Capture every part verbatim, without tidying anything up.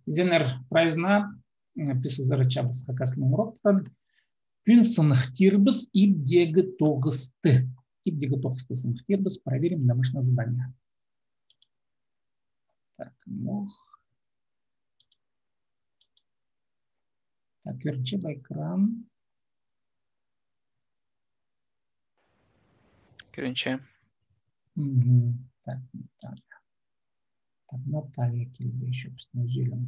Изеннер прайзына, м, піс узаратчабыс хакас тілінең уроктар. Пӱӱн сыныхтирбыс ибдегі тоғысты. Ибдегі тоғысты сыныхтирбыс, проверим домашнее задание. Так, ну. Так, кӧрінче бе экран? Кӧрінче. Мгм. Так, Наталья. Так, Наталья килді ещё пістің ӱзӱлім.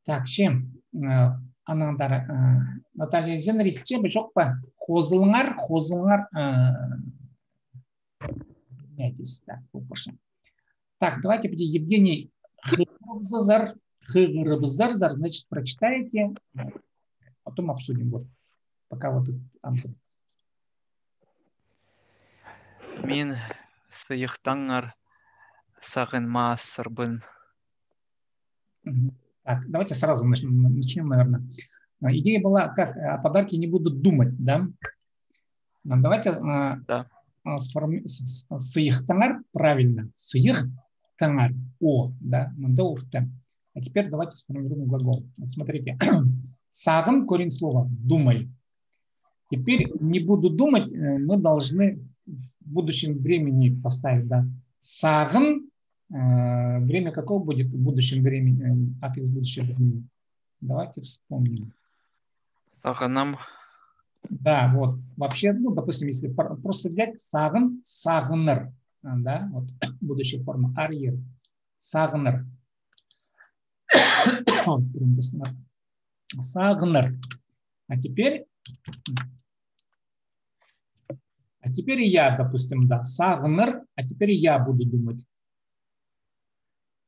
Так, че, э, анаң андар, э, Наталья, изеннер, истілче бе, чох па? Хозылыңар, хозылыңар, э, не айтасың, так, вот пошли. Так, давайте, піди, Евгений, хығырыбызар, хығырыбызар, значит, прочитаете, потом обсудим. Вот, пока вот этот абзац. Мин сыйыхтаңар сағынмасарбын. Мгм. Так, давайте сразу начнём, начнём, наверное. А, идея была, как, а, о подарке не буду думать, да? А, давайте, а, Да. а, сформи-, с-, с-, сыйыхтаңар, правильно, сыйыхтаңар, о, да, мында орта. А теперь давайте сформируем глагол. Вот смотрите, сағын, корень слова, думай. Теперь не буду думать, э, мы должны в будущем времени поставить, да. Сағын, э, время какого будет в будущем времени, э, аффикс будущего времени? Давайте вспомним. Сағынам. Да, вот. Вообще, ну, допустим, если пр-, просто взять сағын, сағыныр, а, да, вот, будущая форма, ар, ер. Сағыныр. Сағыныр. А теперь, а теперь я, допустим, да, сағыныр, а теперь я буду думать.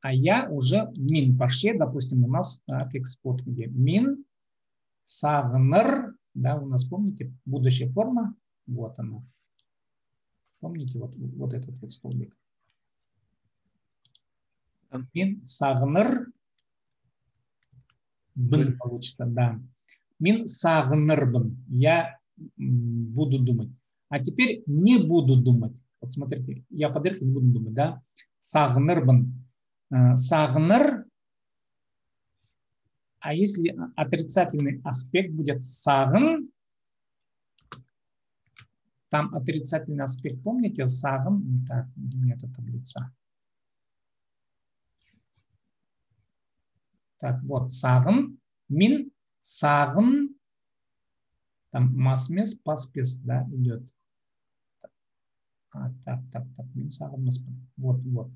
А я уже мин парча, допустим, у нас аффикс подходит. Мин сағыныр, да, у нас, помните, будущая форма, вот она. Помните, вот, вот этот вот столбик. Мин сағыныр, бын получится, да. Мин сағынырбын, я, м, буду думать. А теперь не буду думать. Вот смотрите, я подарки не буду думать, да? Сағынырбын. Э, сағыныр. А если отрицательный аспект будет сағын, там отрицательный аспект, помните, сағын, так, где у меня эта таблица? Так, вот, сағын, мин сағын, там мас мес, пас пес, да, идёт. А, так, так, так, мин сағынмаспын. Вот, вот.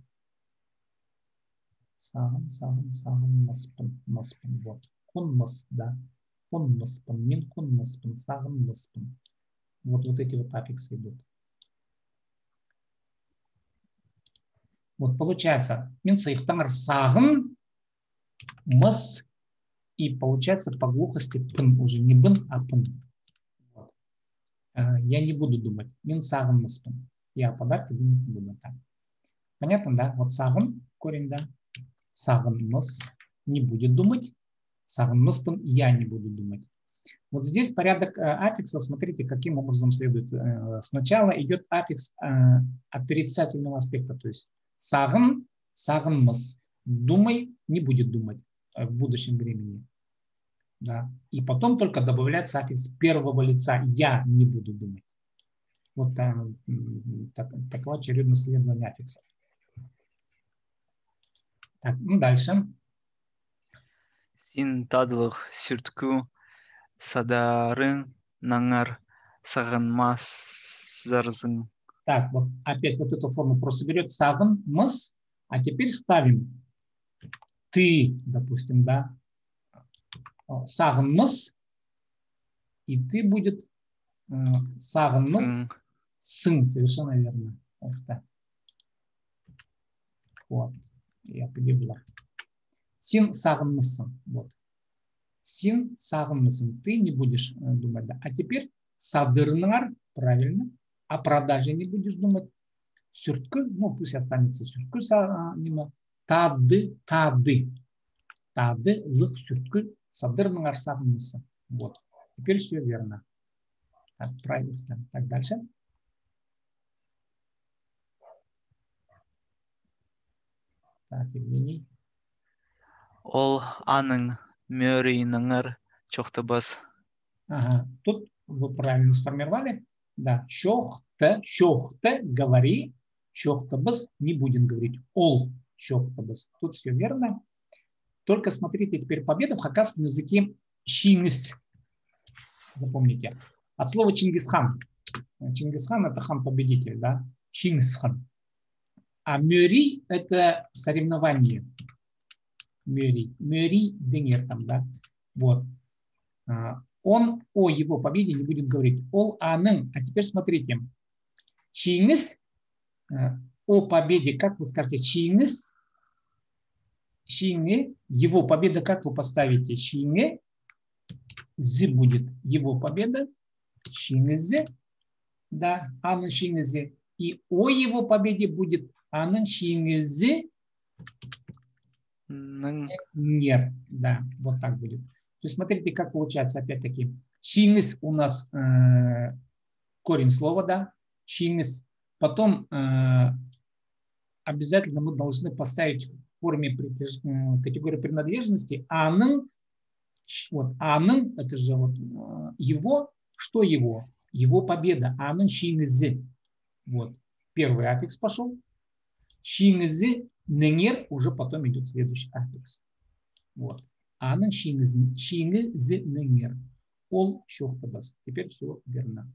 Сағын, сағын, сағынмаспын, маспын, вот. Хонмас, да. Хонмаспын, мин хонмаспын, сағынмаспын. Вот, вот эти вот аффиксы идут. Вот получается, мин сыйыхтаңар сағын, мыс, и получается по глухости пын, уже не бын, а пын. Вот. Э, я не буду думать. Мин сағынмаспын. Я о подарке думать не буду. Так. Понятно, да? Вот сағын, корень, да? Сағынмас, не будет думать. Сағынмаспын, я не буду думать. Вот здесь порядок, э, аффиксов, смотрите, каким образом следует. Э, сначала идёт аффикс, э, отрицательного аспекта, то есть сағын, сағынмас, думай, не будет думать, э, в будущем времени. Да. И потом только добавляется аффикс первого лица. Я не буду думать. Вот, э, м, так, такова очередность следования аффиксов. Так, ну дальше. Син татлығ сӱрткі садарынаңар сағынмазарзың. Так, вот опять вот эту форму просто берёт сағынмас, а теперь ставим ты, допустим, да. О, сағынмас, и ты будет, э, сағынмас. Сың. Сың, совершенно верно. Орта. Вот. Я піди пулар. Син сағынмассың. Вот. Син сағынмассың. Ты не будешь, э, думать, да. А теперь садарынаңар, правильно. О продаже не будешь думать. Сӱрткі, ну, пусть останется сӱрткі, са-, а, ниме. Тады, тады. Тадылығ сӱрткі садарынаңар сағынмассың. Вот. Теперь всё верно. Так, правильно. Так, дальше. Так, Евгений. Ол аның мӧринеңер чоохтабас. Ага, тут вы правильно сформировали. Да, чоохта, чоохта, говори, чоохтабас, не будем говорить. Ол чоохтабас. Тут все верно. Только смотрите теперь победа в хакасском языке. Чиңіс. Запомните. От слова Чингисхан. Чингисхан — это хан-победитель, да? Чингисхан. А мӧрий — это соревнование. Мӧрий. Мӧрий деңер там, да? Вот. А, он о его победе не будет говорить. Ол аның. А теперь смотрите. Чиңіс, э, о победе, как вы скажете? Чиңіс, чиңі, его победа, как вы поставите? Чиңі, зе будет его победа, чиңізе, да, аның чиңізе. И о его победе будет аның чиңізе Ның нер. Да, вот так будет. То есть смотрите, как получается, опять-таки. Чиңіс у нас э, корень слова, да, чиңіс. Потом э, обязательно мы должны поставить в форме притяж- э, категории принадлежности аның, ч- вот, аның, это же вот э, его, что его? Его победа, аның чиңізе. Вот, первый аффикс пошёл. Чиңізе неңер, уже потом идёт следующий аффикс. Вот. Аның чиңізе, чиңізе неңер. Ол чоохтабас. Теперь все верно.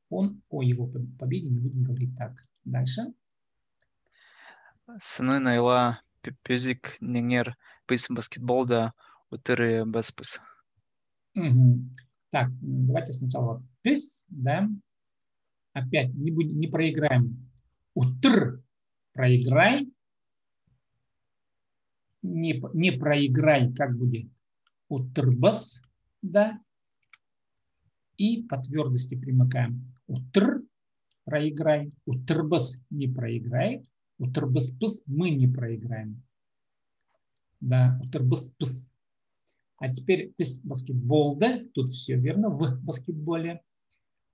Он о его по- победе не будет говорить так. Дальше. Сыны найла пӧзік неңер піс баскетболда утырбаспыс. Мгм. Так, м, давайте сначала піс, да. Опять не, будем, не проиграем. Утыр, проиграй. Не, п- не проиграй, как будет? Утырбас, да. И по твердости примыкаем. Утыр, проиграй. Утырбас, не проиграй. Утырбаспыс, мы не проиграем. Да, утырбаспыс. А теперь піс баскетболда. Тут все верно, в баскетболе.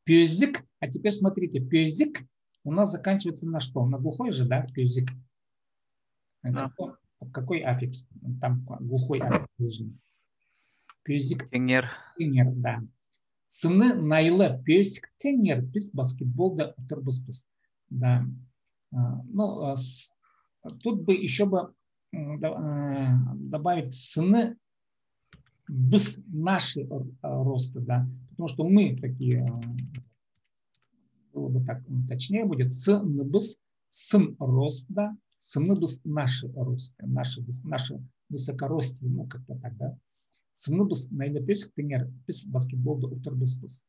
Пӧзік. А теперь смотрите, пӧзік у нас заканчивается на что? На глухой же, да, пӧзік. Э, Да. Какой, какой аффикс? Там глухой аффикс должен. Пӧзік Теңер. теңер, да. Сыны найла пӧзік теңер піс баскетболда утырбаспыс. Да. А, ну, а, с- тут бы еще бы м, да- э, добавить сыны быс наши р- э, роста, да. Потому что мы такие, э, было бы так м, точнее будет, сыныбыс, сын рост, да, сыныбыс наши росты, наши, выс- наши высокоростие, ну, как-то так, да. Сыныбыс найла пӧзік теңер піс баскетболда утырбаспыс.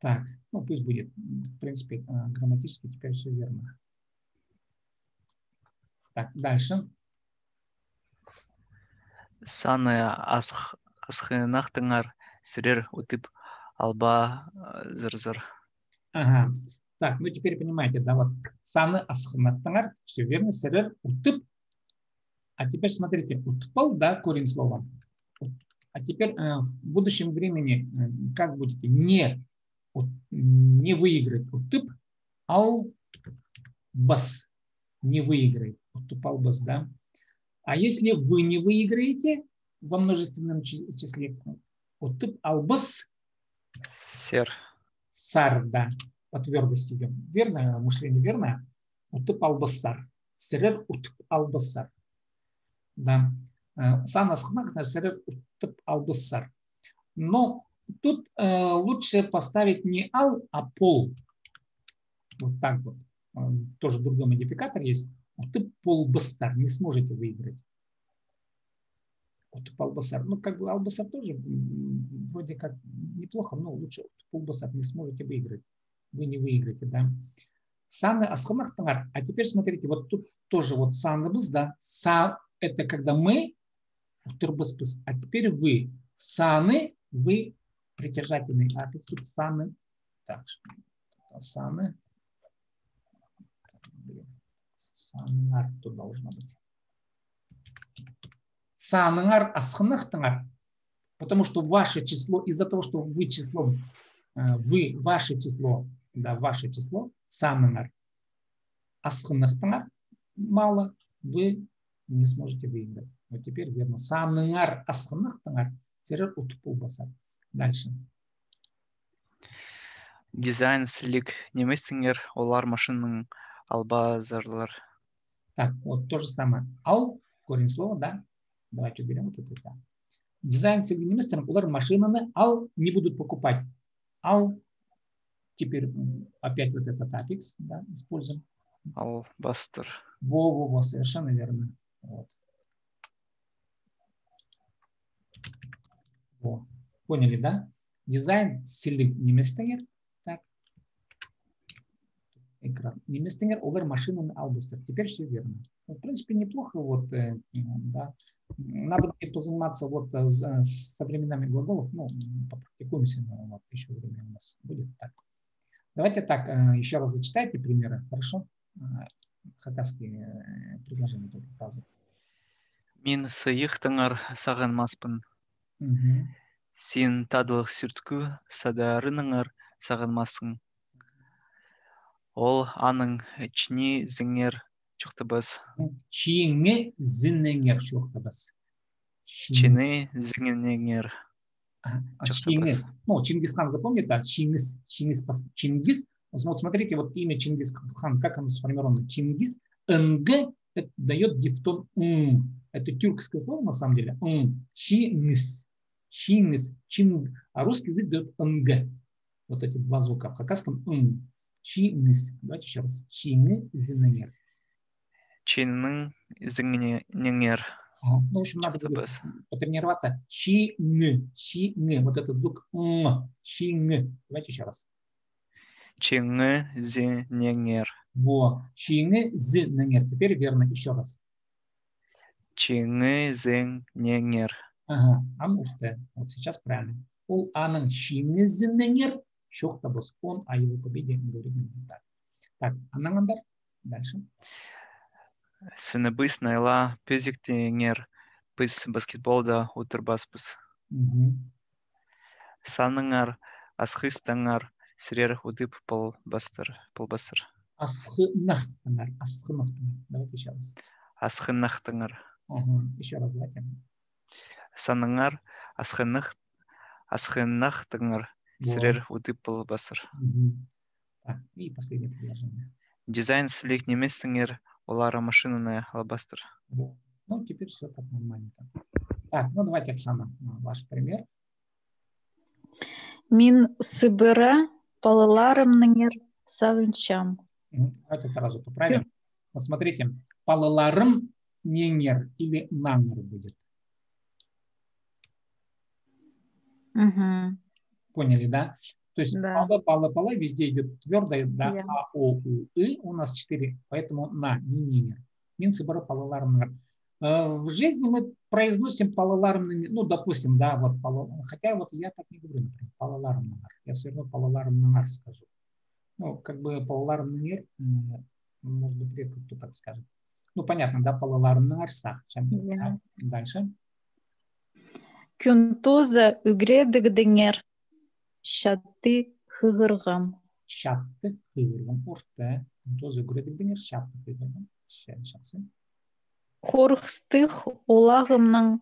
Так, ну пусть будет. В принципе, э, грамматически теперь все верно. Так, дальше. Саны асх- асхынахтыңар, сірер утып албазарзар. Ага. Так, ну теперь понимаете, да, вот саны асхынахтыңар, все верно, сірер утып. А теперь смотрите, утып ал, да, корень слова. А теперь э, в будущем времени э, как будете? Не, ут- не выиграть, утып албас, не выиграет, утып албас, да. А если вы не выиграете во множественном чи- числе, утып албас Сер. сар, да, по твердости идём. Верное мышление, верно? Утып албассар. Сірер утып албассар. Да. Э, Сан асхынахтыңар, сірер утып албассар. Но тут э, лучше поставить не ал, а пол. Вот так вот. Э, Тоже другой модификатор есть. Утып полбассар, не сможете выиграть. Утып албассар. Ну, как бы албассар тоже м, вроде как неплохо, но лучше утып полбассар, не сможете выиграть. Вы не выиграете, да. Саны асхынахтыңар. А теперь смотрите, вот тут тоже вот саныбыс, да. Са — это когда мы утырбаспыс. А теперь вы. Саны, вы притяжательный аффикс. Тут саны. Так, саны. Саныңар тут должно быть. Саныңар асхынахтыңар. Потому что ваше число, из-за того, что вы числом, э, вы, ваше число, да, ваше число, саныңар асхынахтыңар, мало, вы не сможете выиграть. Вот теперь верно. Саныңар асхынахтаңар, сірер утып полбассар. Дальше. Дизайн сіліг ниместеңер, олар машинанаң албазарлар. Так, вот то же самое. Ал, корень слова, да? Давайте уберем вот это, да. Дизайн сіліг ниместеңер, олар машинаны ал не будут покупать. Ал, теперь м, опять вот этот аффикс, да, используем. Албастыр. Во, во, во, совершенно верно. Вот. Во. Поняли, да? Дизайн сіліг ниместеңер. Так. Экран. Ниместеңер, олар машинаны албастыр. Теперь все верно. Ну, в принципе, неплохо, вот, э, м, да. М, надо будет позаниматься вот э, с, э, с современными глаголов, ну, м, попрактикуемся, ну, вот, еще время у нас будет. Так. Давайте так, э, еще раз зачитайте примеры, хорошо? Э, Хакасские э, предложения, только фразы. Мин сыйыхтаңар сағынмаспын. Мгм. Син тадылығ сӱрткі садарынаңар сағынмассың. Ол аның чиңізінеңер чоохтабас. Чиңізінеңер чоохтабас. Чиң- Чиңізінеңер. А, а, чоохтабас. Чиңі. Ну, Чингисхан, запомни, да? Чиңіс, Чиңіс, пос- Чингис. Вот смотрите, вот имя Чингис хан, как оно сформировано. Чингис, н г, это дает дифтонг ң. Это тюркское слово, на самом деле. Ң. Чиңіс. Чиңіс. Чин. А русский язык дает н г. Вот эти два звука. В хакасском ң. Чиңіс. Давайте еще раз. Чиңізінеңер. Чиңізінеңер. Ага. Ну, в общем, надо будет потренироваться. Чиңі, чиңі. Вот этот звук ң. Чиңі. Давайте еще раз. Чиңізінеңер. Во. Чиңізінеңер. Теперь верно. Еще раз. Чиңізінеңер. Ага. Ам ӱрте. Вот сейчас правильно. Ол аның чиңізінеңер чоохтабас. Он о его победе говорит не так. Так, аннаң андар. Дальше. Сыныбыс найла пӧзіктеңер, піс баскетболда удурбаспыс. Мгм. Саныңар асхыстаңар, сірер удуп полбастыр, полбассар. Асхынахтаңар, асхынахтаңар. Давайте еще раз. Асхынахтаңар. Ага, еще раз давайте. Саныңар асхынах, асхынахтаңар, сірер удуп полбассар. Мгм. Так, и последнее предложение. Дизайн сіліг ниместеңер, олар машинаны албастыр. Вот. Ну, теперь все так нормально. Так, ну давайте, Оксана, а, ваш пример. Мин сыбыра палаларымнаңар сағынчам. Мгм. Давайте сразу поправим. Вот смотрите, палаларымнаңар или наңар будет. Мгм. Поняли, да? То есть пала, пала, пала, везде идет твердое, да, а, о, у, ы у нас четыре, поэтому на, не, не, не. Мин сыбыра палаларымнаңар. Э, В жизни мы произносим палаларымнаңар, ну, допустим, да, вот, пала-, хотя вот я так не говорю, например, палаларымнаңар. Я все равно палаларымнаңар скажу. Ну, как бы палаларымнаңар, м, может быть, редко кто так скажет. Ну, понятно, да, палаларымнаңар сағынчам. Да. Дальше. Кӱн тооза ӱгредігдеңер, чатты хығырғам. Чатты хығырғам, орта. Кӱн тооза ӱгредігдеңер, чатты хығырғам. Ча-, чахсы. Хорғыстығ олағымның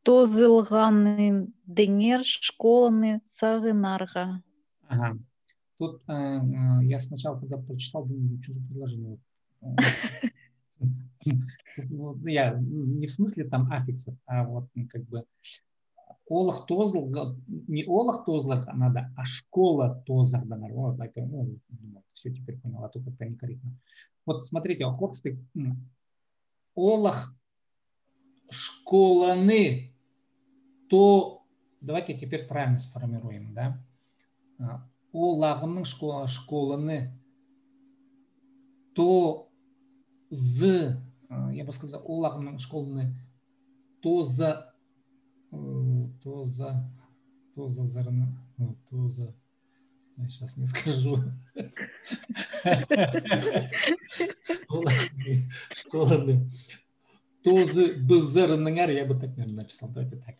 тоозылғанындаңар школаны сағынарға. Ага. Тут э, э, я сначала, когда прочитал, думаю, что за предложение? Вот, э, тут, вот, я, м, не в смысле там аффиксов, а вот м, как бы олах тоозылға, не олах тоозыларға надо, а школа тоозыларға надо. Вот, это, ну, думаю, все теперь поняла, тут как-то некорректно. Вот смотрите, охлопсты, м, олах школаны то, давайте теперь правильно сформируем, да? А, олағымның школа, школаны то з, а, я бы сказал, олағымның школаны то за, э, то за, то за зарны, ну, то за, я сейчас не скажу. Олағымның школаны Тозы бызырыныңар, я бы так, наверное, написал. Давайте так.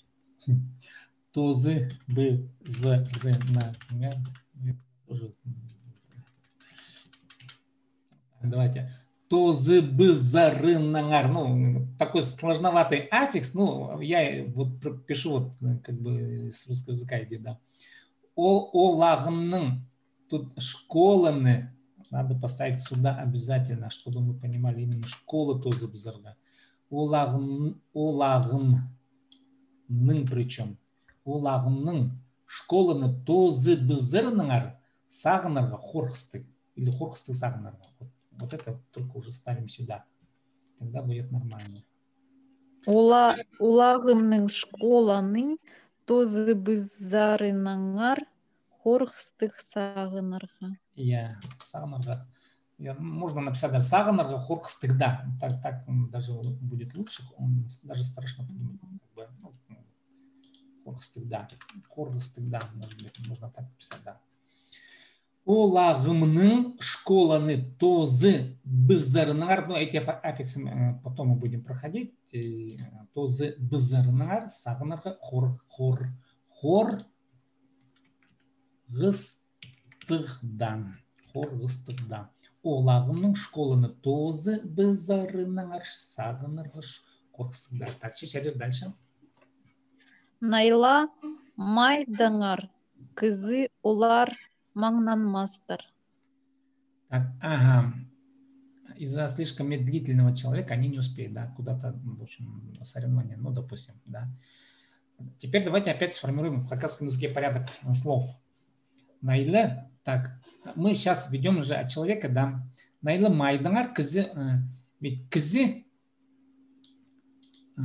Тозы бызырыныңар. Тоже. Давайте. Тоозыбызарынаңар. Ну, такой сложноватый аффикс. Ну, я вот пр-, пишу, вот, э, как бы с русского языка идёт, да. О-, олағымның, тут школаны надо поставить сюда обязательно, чтобы мы понимали именно школа тоозыбызарға. Олағым-, олағымның причём. Олағымның школаны тоозыбызарынаңар сағынарға хорғыстығ. Или хорғыстығ сағынарға. Вот, вот это только уже ставим сюда. Тогда будет нормально. Ола-, олағымның школаны тоозыбызарынаңар хорғыстығ сағынарға. Я, сағынарға. Я, можно написать даже сағынарға хорғыстығ, да. Так, так, м, даже будет лучше, м, с-, даже страшно подумать. Как бы, ну, м, хорғыстығ, да. Хорғыстығ, да, может быть, можно так написать, да. Олағымның школаны тоозыбызарынаңар, ну, эти аффи-, аффиксы, э, потом мы будем проходить, э, тоозыбызарынаңар сағынарға хор-, хор-, хорғыстығ даа. Хорғыстығ даа. Олағымның школаны тоозыбызарынаңар сағынарға ш-, хорғыстығ даа. Так, че, чарир дальше. Найла майдаңар кізі олар маңнанмастар. Так, ага. Из-за слишком медлительного человека они не успеют, да, куда-то, в общем, на соревнования, ну, допустим, да. Теперь давайте опять сформируем в хакасском языке порядок, э, слов. Найла, так, мы сейчас ведём уже от человека, да. Найла майдаңар кізі, э, ведь кізі, э,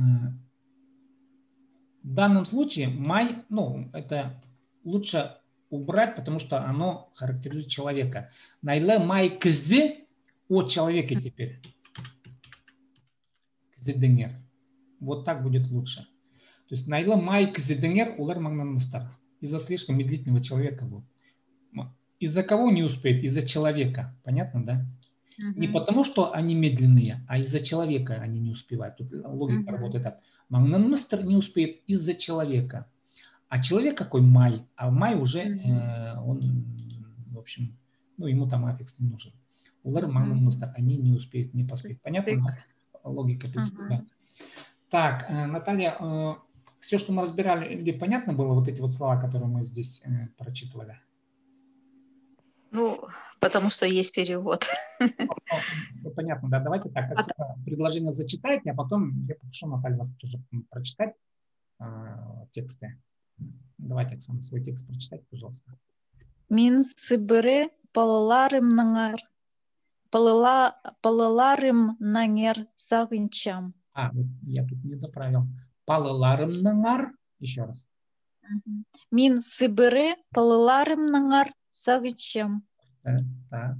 в данном случае май, ну, это лучше убрать, потому что оно характеризует человека. Найла май кізі о человеке теперь. Кізідеңер. Вот так будет лучше. То есть найла май кізідеңер, олар маңнанмастар. Из-за слишком медлительного человека вот. М, из-за кого не успеет? Из-за человека. Понятно, да? Не потому, что они медленные, а из-за человека они не успевают. Тут логика работает так. Маңнанмастар не успеет из-за человека. А человек какой? Май. А май уже, э, он, в общем, ну, ему там аффикс не нужен. Олар маңнанмастар, они не успеют, не поспеют. Понятно, да? Логика принципа. Так, э, Наталья, э, всё, что мы разбирали, ли понятно было, вот эти вот слова, которые мы здесь, э, прочитывали? Ну, потому что есть перевод. Ну, понятно, да. Давайте так, отсюда предложение зачитайте, а потом я попрошу Наталью вас тоже, м, прочитать, а, тексты. Давайте, Оксана, свой текст прочитайте, пожалуйста. Мин сибіре палаларымнаңар, палала-, палаларымнаңар сағынчам. А, вот я тут не доправил. Палаларымнаңар, ещё раз. Мин сибіре палаларымнаңар сағынчам. Э, так.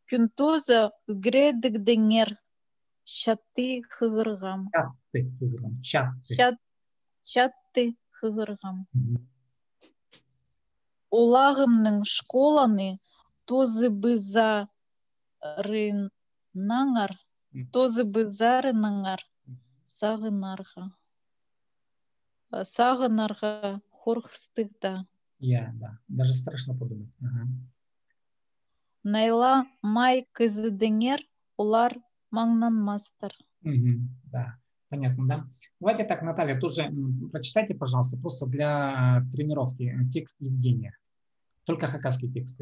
Кӱн тооза ӱгредігдеңер чатты хығырғам. Чатты хығырғам. Чатты. Чат-, чатты хығырғам. Олағымның школаны тоозыбызарынаңар, тоозыбызарынаңар сағынарға. Э, сағынарға хорғыстығ даа. Я, да. Даже страшно подумать. Ага. Найла май кізідеңер, олар маңнанмастар. Да, понятно, да. Давайте так, Наталья, тоже, м, прочитайте, пожалуйста, просто для тренировки, э, текст Евгения. Только хакасский текст.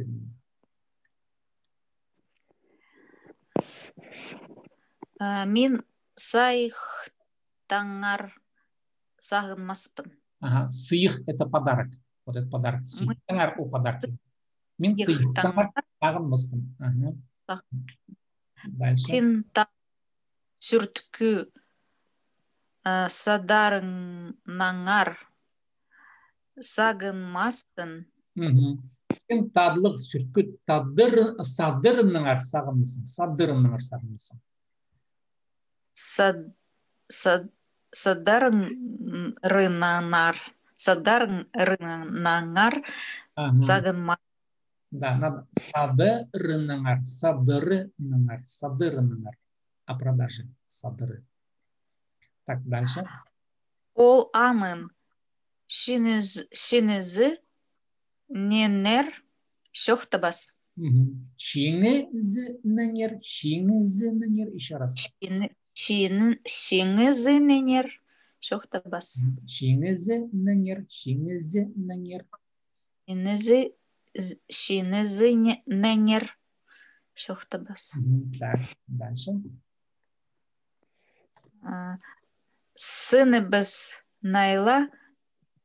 Э, мин сыйыхтаңар сағынмаспын. Ага, сыйых — это подарок. Вот этот подарок. Сыйыхтаңар — о подарки. Мин сыйыхтаңар сағынмаспын. Ага. Дальше. Син та-, сӱрткі, э, садарыңнаңар сағынмастың. Син татлығ сӱрткі тадыр-, садарыңнаңар сағынмассың. Садарыңнаңар сағынмассың. Сад-, сад-, садарыңнаңар, садарыңнаңар сағынма. Да, надо. Садарыңнаңар, садарыңнаңар, садарыңнаңар. О продаже. Садарың. Так, дальше. Ол аның чиңізі, чиңізі ниннер чоохтабас. Мгм. Чиңізінеңер, чиңізінеңер, еще раз. Чиңі-, чиңі-, чиңізінеңер. Чоохтабас. Мгм. Чиңізінеңер, чиңізінеңер. Чиңізі-, з-, чиңізінеңер. Чоохтабас. Мгм. Так, дальше. А, сыныбыс Найла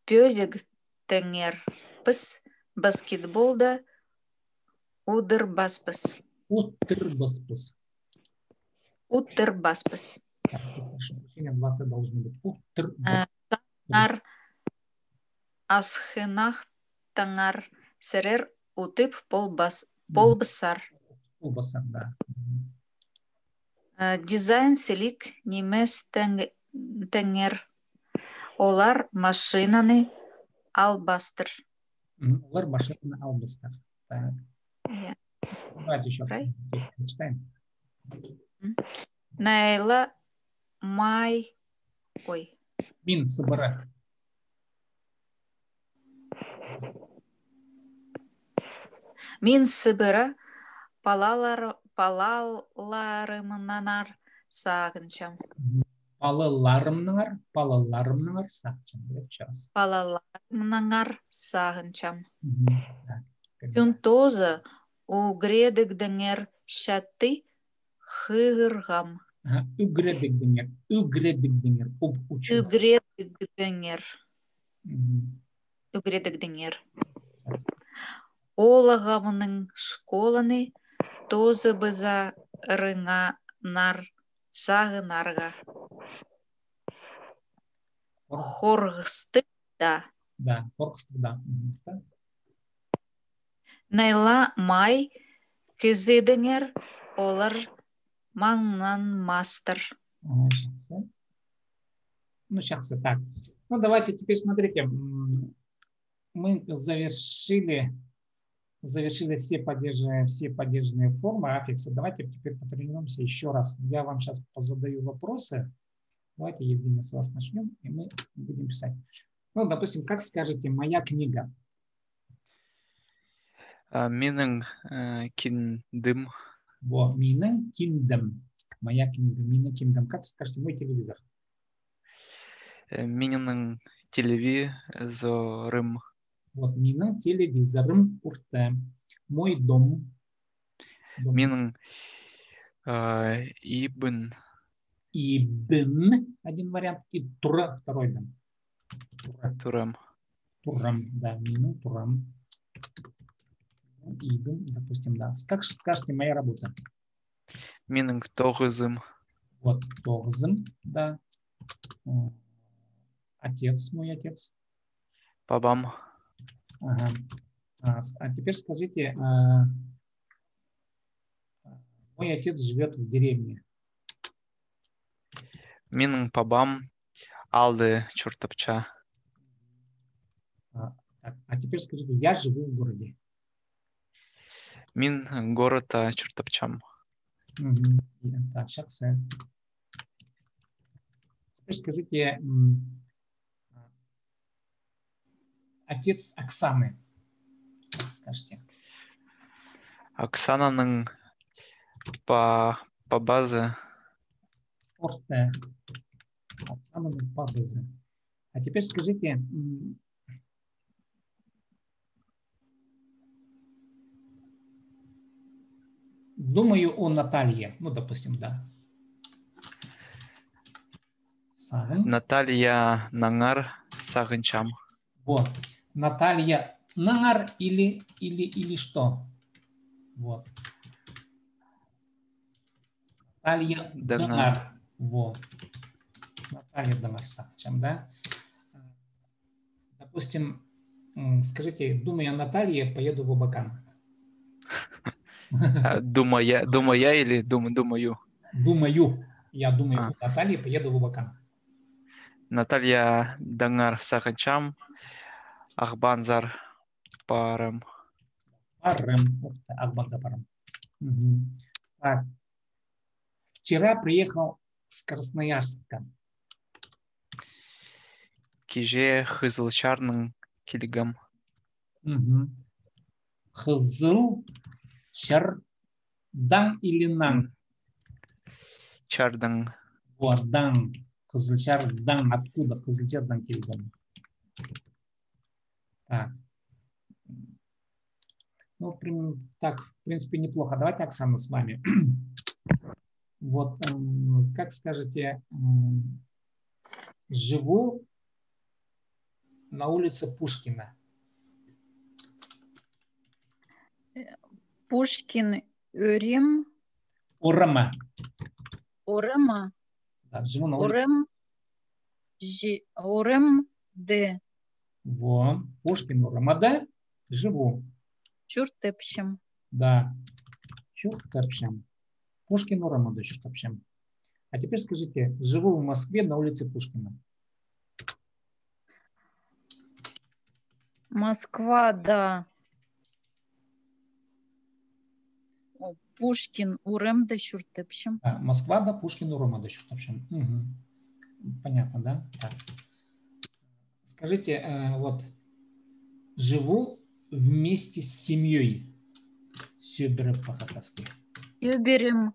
пӧзіктеңер. Піс баскетболда удырбаспыс. Удырбаспыс. Удырбаспыс. Так, тут ошибка. Синее два Т должно быть. Удырбас. А, сағынар асхынахтаңар, сірер утып полбас-, полбассар. Полбассар, да. Мгм. Э, дизайн сіліг нимес тең-, теңер. Олар машинаны албастыр. Мгм. Олар машинаны албастыр. Так. Я. Давайте ещё раз прочитаем. М. Найла май. Ой. Мин сыбыра. Мин сыбыра палалар-, палаларымнаңар сағынчам. Мгм. Палаларымнаңар, палаларымнаңар сағынчам. Ещё раз. Палаларымнаңар сағынчам. Мгм. Так. Кӱн тооза ӱгредігдеңер чатты хығырғам. Ага, ӱгредігдеңер, ӱгредігдеңер, об учу. Ӱгредігдеңер. Мгм. Ӱгредігдеңер. Олағамның школаны тоозыбызарыңнаңар сағынарға. Хорғыстығ даа. Да, хорғыстығ даа. Мгм. Так. Найла май кізідеңер, олар маңнанмастар. Ага, чахсы. Ну, чахсы, так. Ну, давайте теперь смотрите. М, мы завершили, завершили все падежи, все падежные формы аффикса. Давайте теперь потренируемся ещё раз. Я вам сейчас позадаю вопросы. Давайте, Евгений, с вас начнём, и мы будем писать. Ну, допустим, как скажете «моя книга»? А, минің, э, киндім. Во, минің киндім. Моя книга, минің киндім. Как скажете «мой телевизор»? Э, минің телевизорым. Вот, минің телевизорым орта. Мой дом. Дом. Минің, э, ибім. Ибім, один вариант, и тура, второй дом. Тура. Турам. Турам, да, минің турам. Ибім, допустим, да. Как скажете «моя работа»? Минің тоғызым. Вот, тоғызым, да. М, отец, мой отец. Пабам. Ага. А, с-, а теперь скажите, а, мой отец живёт в деревне. Минің пабам аалда чуртапча. А, так, а теперь скажите: «Я живу в городе». Мин городта чуртапчам. Мгм. Так, чахсы. Теперь скажите, м, отец Оксаны. Как скажете? Оксананың па-, пабазы. Орта. Оксананың пабазы. А теперь скажите, м, думаю о Наталье. Ну, допустим, да. Сағын. Натальянаңар сағынчам. Вот. Натальянаңар или, или, или что? Вот. Натальядаңар. Даңар. Во. Натальядаңар сағынчам, да? Допустим, м, скажите: «Думаю о Наталье, поеду в Абакан». А, думая, думая или дум-, думаю? Думаю. Я думаю о Наталье, поеду в Абакан. Натальядаңар сағынчам, Ағбанзар парам. Парам. Ох ты, Ағбанзар парам. Мгм. Так. Вчера приехал с Красноярска. Кичее Хызылчарнаң килгем. Мгм. Хызыл, Чардаң или наң? Чардаң. Вот, даң. Кызылчардаң. Откуда Кызылчардаң келген? Так. Ну, прям так, в принципе, неплохо. Давайте, Оксана, с вами. Вот, м, как скажете, м, живу на улице Пушкина. Пушкин ӧрем. Орамы. Орамы. Да, живу на улице. Орам, жи-, орамда. Во, Пушкин орамада живу. Чуртапчам. Да, чуртапчам. Пушкин орамада чуртапчам. А теперь скажите, живу в Москве на улице Пушкина. Москвада. О, Пушкин орамда чуртапчам. А, Москвада Пушкин орамада чуртапчам. Мгм. Понятно, да? Так. Скажите, э, вот, живу вместе с семьёй. Сӧбірем пу хатаски. Сӧбірем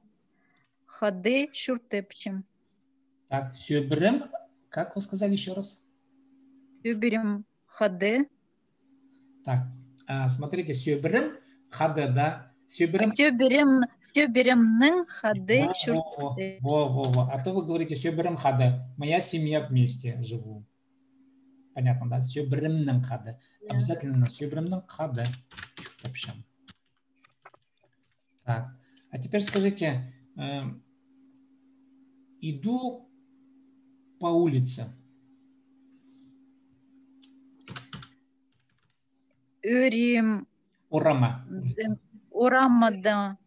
хада чуртапчам. Так, сӧбірем, как вы сказали ещё раз? Сӧбірем хада. Так, а, смотрите, сӧбірем хада, да? Сӧбірем. Сӧбірем, сӧбіремнең хада чуртапчам. Во, во, во, во. А то вы говорите, сӧбірем хада. Моя семья вместе живу. Понятно, да? Сӧбіремнең хада. Да. Обязательно сӧбіремнең хада чуртапчам. Так, а теперь скажите, э, иду по улице. Ӧрем. Орама. Улица. Орамадаңар.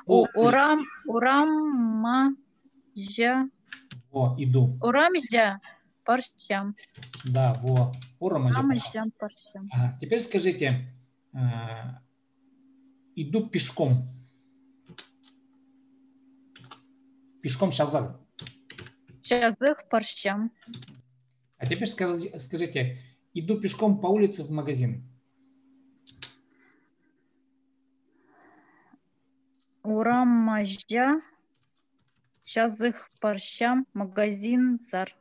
О, о, орам, орамаҷа. О, иду. Орамаҷа парчам. Да, во. Орамаҷа парчам. Орамаҷа парчам. Ага. Теперь скажите, а, иду пешком. Пешком чазағ. Чазағ парчам. А теперь скажи-, скажите, иду пешком по улице в магазин. Орамаҷа чазағ парчам магазинзар.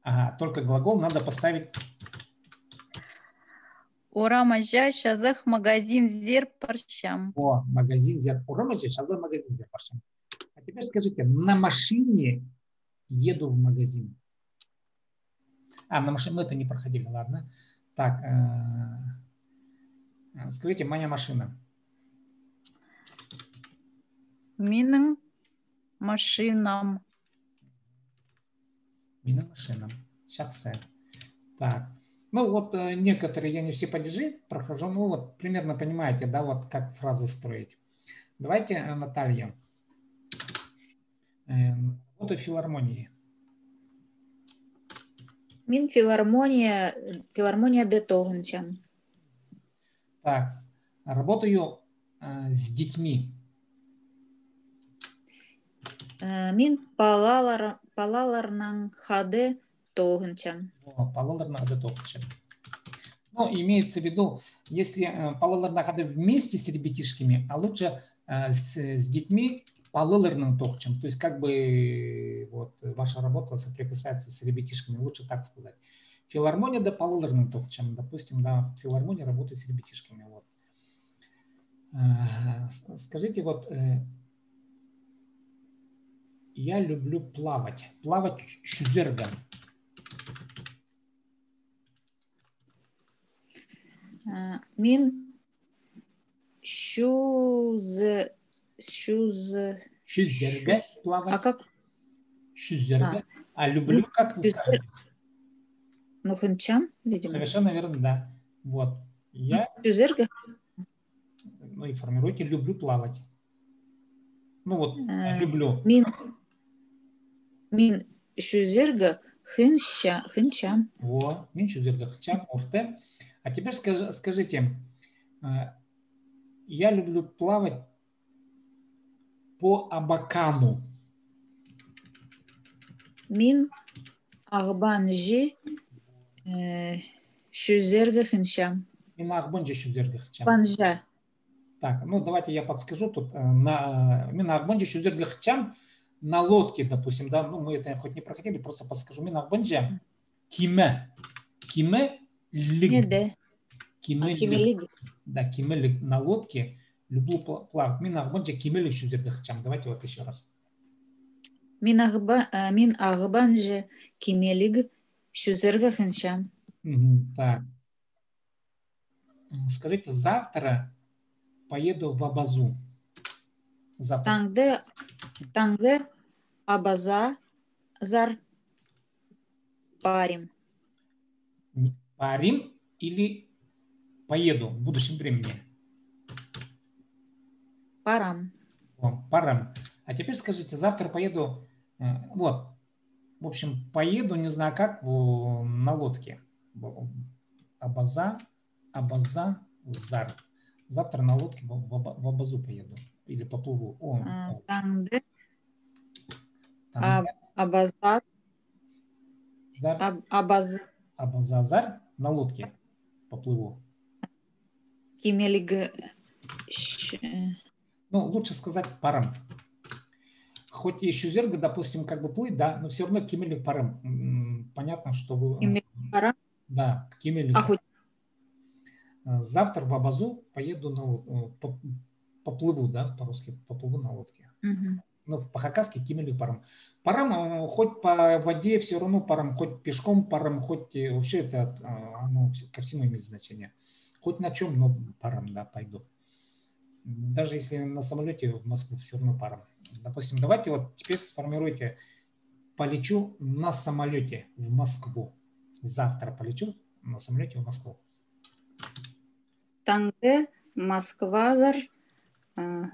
Ага, только глагол надо поставить. Орамаҷа чазағ магазинзер парчам. О, магазинзер. Орамаҷа чазағ магазинзер парчам. А теперь скажите, на машине еду в магазин. А, на машине мы это не проходили, ладно. Так, э, э, скажите, моя машина. Минің машинам. Минің машинам. Чахсы. Так. Ну вот, э, некоторые, я не все падежи прохожу, ну вот, примерно понимаете, да, вот как фразы строить. Давайте, э, Наталья. Эм, работа в филармонии. Мин филармония, филармонияда тоғынчам. Так, работаю, э, с детьми. Э, мин палалар-, палаларнаң хада тоғынчам. О, палаларнаң хада тоғынчам. Ну, имеется в виду, если, э, палаларнаң хада вместе с ребятишками, а лучше, э, с, с детьми палаларнаң тоғынчам. То есть, как бы, вот, ваша работа соприкасается с ребятишками, лучше так сказать. Филармонияда палаларнаң тоғынчам, допустим, да, в филармонии работаю с ребятишками, вот. Э, с-, скажите, вот, э, я люблю плавать. Плавать — чӱзерге. А, мин чӱзе-, чӱзе-, чӱзерге чӱз-, плавать. А как? Чӱзерге. А. А люблю, ну, как вы чӱзер-, скажете? Ну, хынчам, видимо. Совершенно верно, да. Вот. Я чӱзерге. Ну и формируйте: люблю плавать. Ну вот, э, люблю. Мин, мин чӱзерге хынча-, хынчам. Во, мин чӱзерге хынчам, орта. А теперь скажи-, скажите, э, я люблю плавать по Абакану. Мин Ағбанҷы, э, чӱзерге хынчам. Мин Ағбанҷа чӱзерге хынчам. Ағбанҷа. Так, ну давайте я подскажу тут. Э, на, э, мин Ағбанҷа чӱзерге хынчам на лодке, допустим, да, ну мы это хоть не проходили, просто подскажу. Мин Ағбанҷа киме, кимеліг. Неде? Кимеліг. А, кимеліг. Да, кимеліг на лодке. Люблю пла-, плавать. Мин Ағбанҷа кимеліг чӱзерге хынчам. Давайте вот ещё раз. Мин Ағба-, э, мин Ағбанҷа кимеліг чӱзерге хынчам. Мгм, так. М, скажите, завтра поеду в Абазу. Завтра. Таңда, таңда Абазазар парим. Не, парим или поеду в будущем времени? Парам. О, парам. А теперь скажите, завтра поеду, э, вот, в общем, поеду, не знаю как, в-, на лодке. В-, Абаза, Абазазар. Завтра на лодке в, в, в Абазу поеду. Или поплыву. О, а, о. Таңда. Таңда. А, Абаза. Зар. Аб-, Абаз-. Абазазар на лодке поплыву. Кимеліг, э, щ-, э. Ну, лучше сказать парам. Хоть и чӱзерге, допустим, как бы плыть, да, но всё равно кимеліг парам. М, понятно, что вы, э, кимеліг парам. Да, кимеліг. А хоть. Э, завтра в Абазу поеду на лод-, э, поп-, поплыву, да, по-русски, поплыву на лодке. Мгм. Ну, по-хакасски кимеліг парам. Парам, э, хоть по воде всё равно парам, хоть пешком парам, хоть, э, вообще это, э, оно всё, ко всему имеет значение. Хоть на чём, но парам, да, пойду. Даже если на самолёте в Москву, всё равно парам. Допустим, давайте вот теперь сформируйте: полечу на самолёте в Москву. Завтра полечу на самолёте в Москву. Таңда Москвазар, а,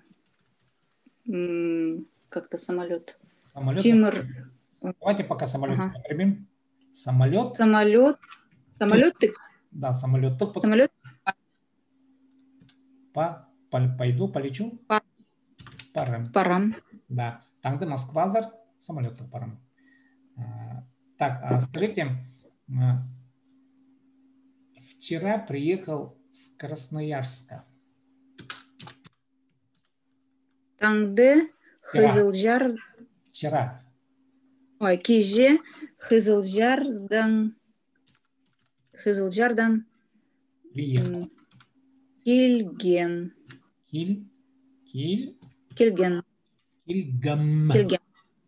м, как-то самолёт. Самолёт. Тимір. Давайте пока самолёт, ага, употребим. Самолёт. Самолёт. Самолёттығ. Да, самолёттығ. Самолёт. По-, пол-, пойду, полечу. Пар-. Парам. Парам. Да. Таңда Москвазар самолёттығ парам. А, так, а скажите, а, вчера приехал с Красноярска. Таңда... Вчера. Хызылчар-. Вчера. Ой, киҷе Хызылчардаң Хызылчардаң, приехал, м, килген. Кил-, кил-, килген. Килгем. Килгем.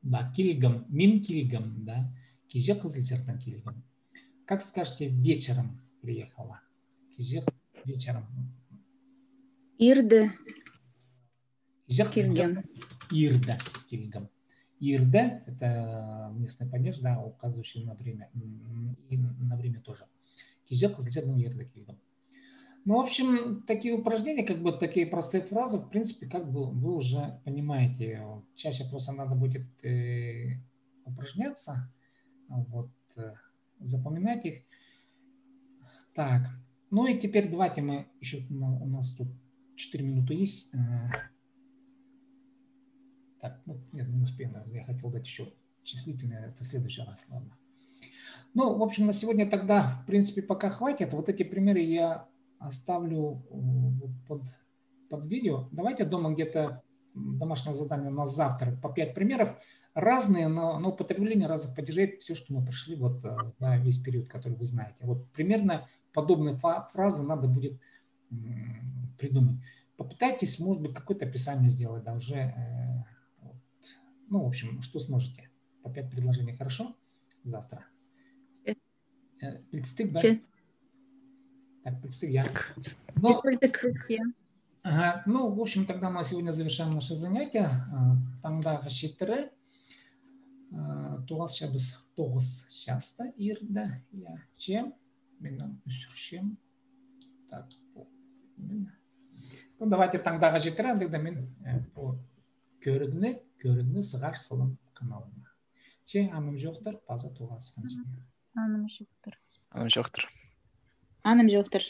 Да, килгем. Мин килгем, да. Киҷе Хызылчардаң килгем. Как скажете, вечером приехала? Киҷе вечером. Ирде. Киҷе хызылчардаң. Килгем. Ирде килгем. Ирде — это местный падеж, да, указывающий на время. М, и на время тоже. Киҷе хызылчардаң ирде килгем. Ну, в общем, такие упражнения, как бы такие простые фразы, в принципе, как бы вы уже понимаете. Чаще просто надо будет, э, упражняться. Вот, э, запоминать их. Так. Ну и теперь давайте мы ещё, ну, у нас тут четыре минуты есть. Э, так, ну, нет, не успеем, наверное. Я хотел дать ещё числительное, это в следующий раз, ладно. Ну, в общем, на сегодня тогда, в принципе, пока хватит. Вот эти примеры я оставлю, э, вот под под видео. Давайте дома где-то, м, домашнее задание на завтра по пять примеров. Разные, но, но употребление разных падежей, всё, что мы прошли вот, э, за весь период, который вы знаете. Вот примерно подобные фа-, фразы надо будет, м, придумать. Попытайтесь, может быть, какое-то описание сделать, да, уже, э, вот. Ну, в общем, что сможете. По пять предложений, хорошо? Завтра. Э, пілдістіг бе? Че. Так, пілдістіг, я. Так. Ну, пілдік, я. Ага, ну, в общем, тогда мы сегодня завершаем наше занятие. Э, таңдағы читіре. Э, тоғыс чабыс, тоғыс часта ирде, я. Че, мин ам ӱсӱрчем. Так, пу, мин. Ну, давайте таңдағы читіре, андағ даа мин, э, пу кӧрігні, кӧрігні сығар салам каналыма. Че, анымҷохтар, паза тоғасханҷа. Анымҷохтар. Анымҷохтар. Анымҷохтар.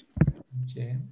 Че.